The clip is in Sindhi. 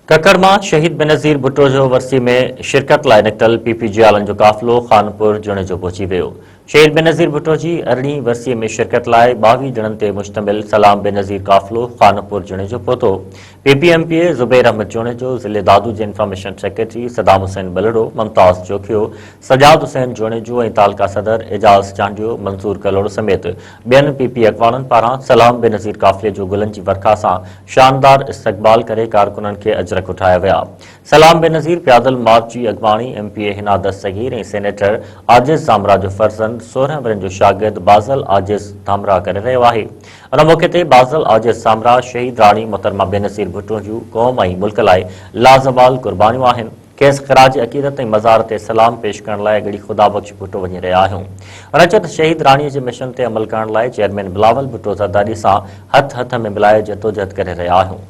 ڪڪڙ مان شهيد بينظير ڀٽو جو ورسي ۾ شرڪت لاء نڪتل پي پي جيالن جو قافلو خانپور جوڻيجو پهچي ويو. شهيد بينظير ڀٽو جي ارڙهين ورسي ۾ شرڪت لاء 22 ڄڻن تي مشتمل سلام بينظير قافلو خانپور جوڻيجو پهتو. P P M P A Zubair Ahmed Junejo, ضلعي دادو جي انفارميشن سيڪريٽري صدام حسين ٻلڙو، ممتاز جوکيو، سجاد حسين جوڻيجو ۽ تعلقه صدر اعجاز چانڊيو، منظور ڪلوڙ سميت ٻين پي پي اڳواڻن پاران سلام بينظير قافلي جو گلن جي ورکا سان شاندار استقبال ڪري ڪارڪنن کي اجرڪ اٺايا ويا. سلام بينظير پيادل مارچ جي اڳواڻي M P A Hina Dastgir ۽ senator Ajiz Dhamrah جو فرزند 16 ورهين جو شاگرد بازل عاجز ڌامراهه ڪري رهيو آهي. ان موقعي تي بازل عاجز ڌامراهه شهيد راڻي محترمه بينظير ڀٽو جون قوم ۽ ملڪ لاء لازوال قربانيون آهن. کيس خراج عقيدت ۽ مزار تي سلام پيش ڪرڻ لاء ڳڙهي خدا بخش ڀٽو وڃي رهيا آهيون. هن چيو ته شهيد راڻي جي مشن تي عمل ڪرڻ لاء چيئرمين بلاول ڀٽو زرداري سان هٿ هٿ ۾ ملائي جدوجهد ڪري رهيا آهيون.